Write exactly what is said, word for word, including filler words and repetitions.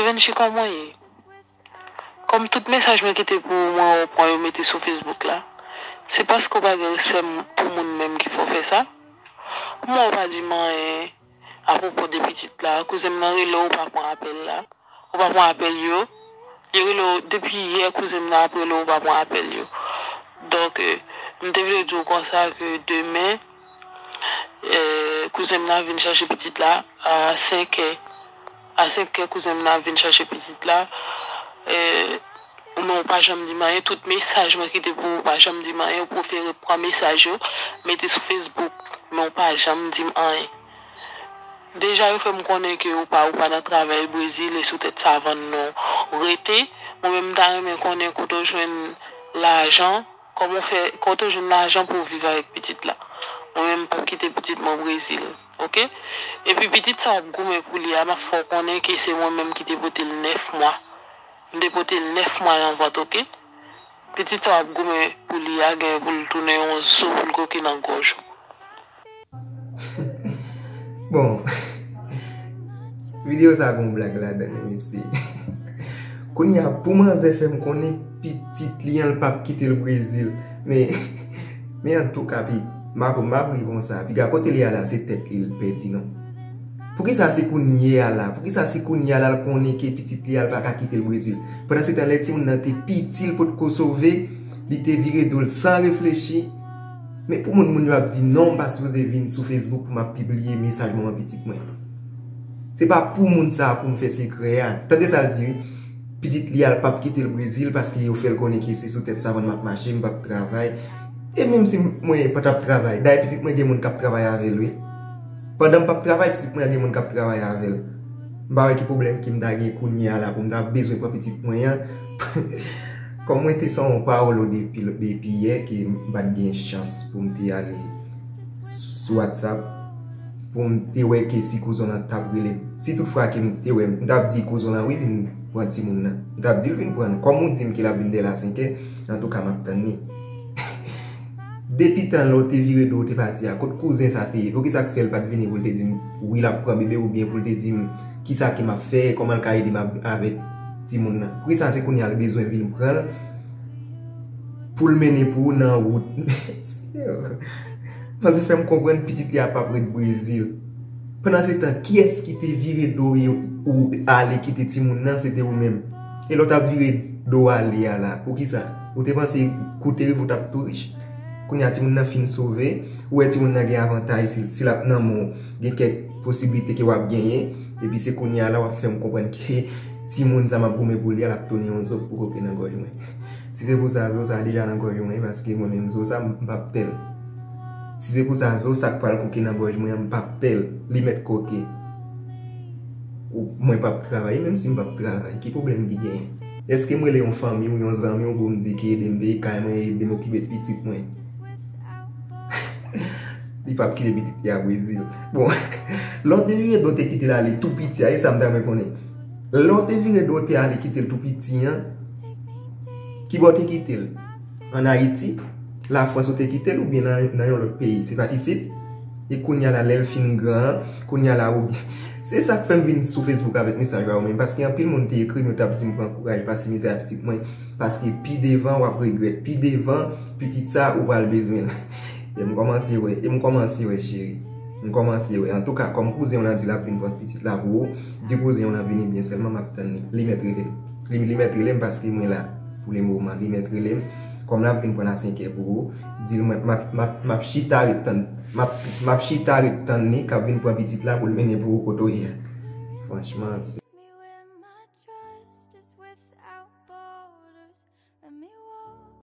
Givenchy, kòman w ye? Kòm tout mesaj mwen ki te pou ou, mwen wè w pran yo mete sou Facebook la, se paske w pa gen respè m-, pou moun menm ki fè w fè sa? Kòman w pa di m anyen apwopo de pitit la? Kouzen m nan rele w, ou pa pran apèl la. Ou pa pran apèl yo. Li rele w depi yè, kouzen m nan ap rele w, ou pa pran apèl yo. Donk, eh, m te vle di w konsa ke demen, eh, kouzen m nan vin chache pitit la a senkè. A senkè, kouzen m nan vin chache pitit la. Eh, men w pa janm di m anyen. Tout mesaj mwen kite pou ou, ou pa janm di m anyen. Ou prefere pran mesaj yo, mete sou Facebook. Men w pa janm di m anyen. Deja, yo fè m konnen ke ou pa, ou pa nan travay Brezil e sou tèt savann non. Rete, mwen menm, m ta renmen konnen kote w jwenn lajan, kòman w fè, kote w jwenn lajan pou w viv avèk pitit la. Mwen menm, m p ap kite pitit mwen Brezil, oke? Epi pitit sa w ap goumen pou li a, m ap fè w konnen ke se mwen menm ki te pote l nèf mwa. M te pote l nèf mwa nan vant, oke? Pitit sa w ap goumen pou li a, gen pou l tounen yon zo pou l koke nan gòj ou. Bon, videyo sa gon blag ladan l, mesye. Kounye a, pou manzè fè m konnen pitit li an, l p ap kite l Brezil. Men, men antouka, pi, m ap, m ap ri konsa. Piga kote li a la, se tèt li l pèdi, non. Poukisa se kounye a la? Poukisa se kounye a la l konnen ke pitit li a l pa ka kite l Brezil? Pandan se tan, lè timoun nan te piti, l potko sove, li te vire do l san reflechi. Men pou moun, moun yo ap di, "Non, m pa sipoze vin sou Facebook pou m ap pibliye mesaj manman pitit mwen." Se pa pou moun sa a pou m fè sekrè a. Tande sa l di, wi. Pitit li a, l p ap kite l Brezil paske yo fè l konnen ke se sou tèt savann m ap mache, m p ap travay. E menm si mwen pa t ap travay, dayè pitit mwen gen moun k ap travay avè l, wi. Pandan m p ap travay, pitit mwen an gen moun k ap travay avè l. M pa wè ki pwoblèm ke m ta gen kounye a la pou m ta bezwen pran pitit mwen an. Kòm mwen te sou yon pawòl depi, depi yè ke m pa t gen chans pou m te ale sou WhatsApp, pou m te wè ke si kouzon lan t ap rele m. Si toutfwa ke m te wè, m t ap di kouzon lan, wi, vin pran timoun nan. M t ap di l vin pran l. Kòm ou di m ke l ap vin dèyè l a senkè, antouka, m ap tann li. Depi tan lè w te vire do w te pati a, kot kouzen sa te ye? Poukisa k fè l pa t vini pou l te di m wi l ap pran bebe oubyen pou l te di m kisa ke m ap fè, kòman l ka ede m ap-, avèk timoun nan? Poukisa se kounye a l bezwen vin pran l pou l mennen pou ou nan wout? Mesye, panse fè m konprann pitit li a p ap ret Brezil. Pandan se tan, kiyès ki te vire do w ale kite timoun nan? Se te ou menm. E lè w t ap vire do w ale a la, poukisa? Ou te panse kou te rive ou t ap tou rich? Kounye a timoun nan fin sove, ou wè timoun nan gen avantaj, si, si l ap nan men w, gen kèk posiblite ke w ap genyen, epi se kounye a la w ap fè m konprann ke timoun sa m ap goumen pou li a, l ap tounen yon zo pou koke nan gòj mwen. Si se pou sa, zo sa deja nan gòj mwen, paske mwen menm zo sa, m p ap pè l. Si se pou sa, zo sa k pral koke nan gòj mwen an, m p ap pè l. Li mèt koke. Ou, mwen p ap travay, menm si m p ap travay, ki pwoblèm ki genyen? Èske m rele yon fanmi w, yon zanmi w pou m di ke ede m peye kay mwen, ede m okipe pitit mwen? Li p ap kite pitit li a Brezil. Bon, lè w te vire do w te kite l ale tou piti a, e sa m ta renmen konnen. Lè w te vire do w te ale kite l tou piti an, kibò w te kite l? Ann Ayiti? Lafrans ou te kite l oubyen nan, nan yon lòt peyi? Se pa t isit? E kounye a la, lè l fin gran an, kounye a la, ou gen. Se sa k fè m vin sou Facebook avèk mesaj la yo menm, paske anpil moun te ekri m, yo t ap di m pran kouraj, pase mizè a pitit mwen, paske pi devan w ap regrèt, pi devan, pitit sa ou pral bezwen l. E m kòmanse wè, e m kòmanse wè, cheri. M kòmanse wè. Antouka, kòm kouzen w lan di l ap vin pran pitit la pou ou, di kouzen w lan vini byen sèlman, m ap tann li. Li mèt rele m. Li, li mèt rele m paske mwen la pou le moman. Li mèt rele m. Kòm l ap vin pran l a senkè pou ou, di l mwen, m ap, m ap, m ap chita ret tann, m ap, m ap chita ret tann li k ap vin pran pitit la pou l mennen pou ou kote w ye a. Franchman, se